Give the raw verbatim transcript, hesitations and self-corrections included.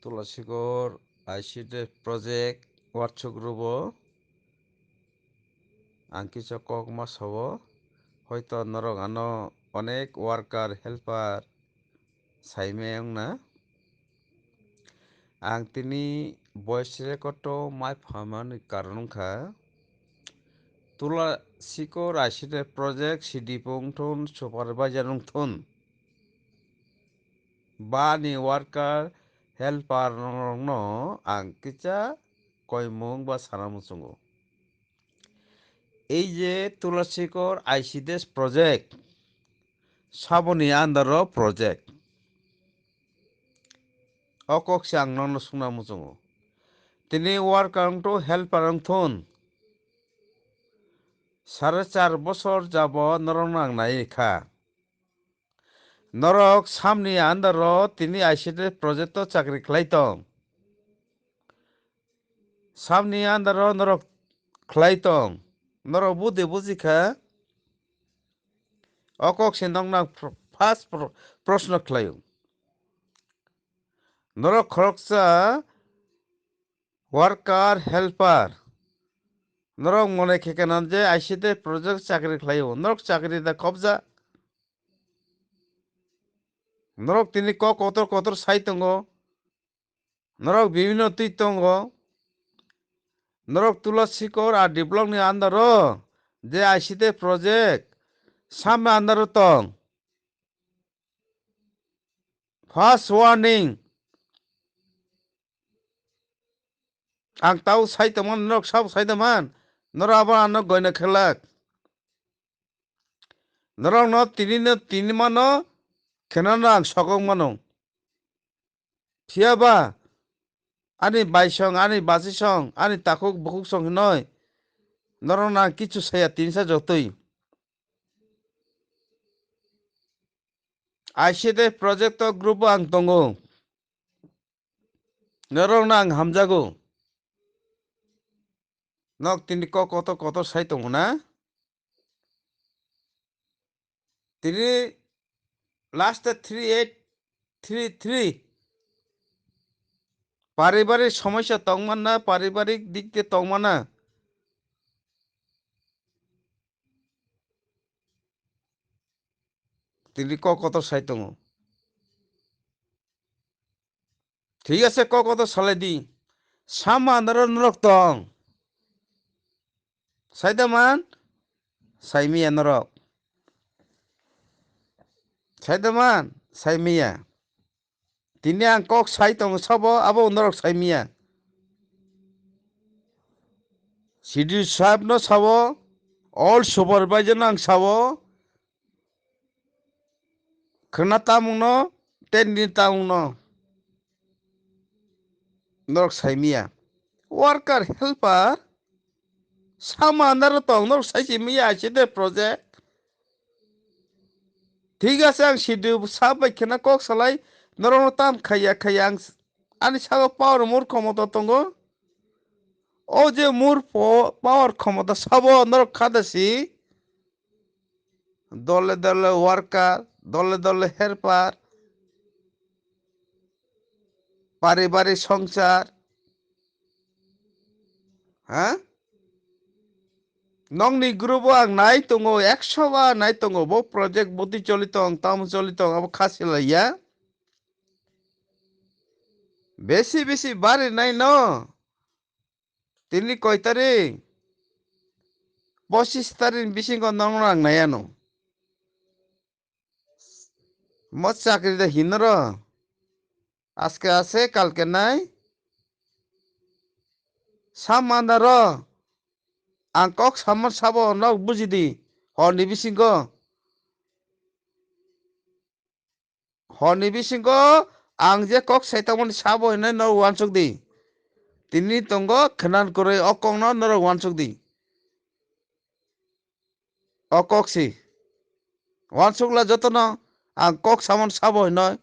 Tulasikor I C D project workshop group o ang kisa kok ma sao, hoito norok ano onek worker helper saimai wngna. Ang tini voice record o mai phamani karon wngkha, Tulasikor I C D project C D P wngthun, supervisor wngthun. Bani worker, helper rokno ang kisa koimung ba sana muchungo. Ei je Tulasikor I C D project, saboni under o project. O kok se ang nono sungna muchungo. Tini worker wngthu, helper wngthun. Sare char bosor jabo norokno ang nai kha. Norok samni under o tini I C D project o chakri khlai tong. Samni under o norok khlai tong. Norok budi buji kha. O kok se nokna pr-, first pr-, proshno khlaio. Norok khoroksa worker, helper. Norok mone khe kana je I C D project chakri khlaio. Norok chakri da kobja. Norok tini kok kotor kotor sai tongo. Norok bibhinno twi tongo. Norok Tulasikor R D block ni under o je I C D project samni under o tong. First warning. Ang tau sai tongmani, norok sabo sai tongmani, norok abo ano goina khelak. Norokno tini no tini mano khenano ang sokok mano. Phiya ba ani bai song, ani bachi song, ani takhuk bukhuk song hinoi norokno ang kichu saya tini sa jotoi. I C D project o group o ang tongo. Norokno ang hamjago. Nok tini kok kotor kotor sai tongo na? Tini last three eight three three. Paribarik somosya tongmana, paribarik dik de tongmana. Tini kok kotor sai tongo. Thik ase, kok kotor salai di. Sama norok norok tong. Sai da man? Sai miya norok. Sai da man? Sai miya. Tini ang kok sai tongo sabo, abo norok sai miya. C D sahab no sabo, all supervisor no ang sabo. Khwna tamungno, tei nini tamungno norok saimiya. Worker, helper, sama andaro tong, norok sai simiya, I C D project. Thik ase, ang sidu sap bai khwna kok salai, norokno tam khaiya, khaiya, ang s-, ani saka power mur khomota tongo. O je mur po-, power khomota sabo norok khada si. Dole dole worker, dole dole helper, paribarik songsar, ha? Nokni group o ang nai tongo, ekso bar nai tongo, bo project boti choli tong, tamo choli tong, abo kha silaiya. Besi besi bari nai no. Tini koi tarik? Pochis tarik ni bisingo nokno ang naiano. Mo chakri da hinoro. Aske ase, kalke nai. Samandaro. Ang kok samon sabo nok bujidi. Horni bisingo. Horni bisingo ang je kok sai tongmani sabo hinwi norok uansuk di. Tini tongo khwnan kwrwi o kokno norok uansuk di. O kok si. Uansukla jotono ang kok samon sabo hinwi.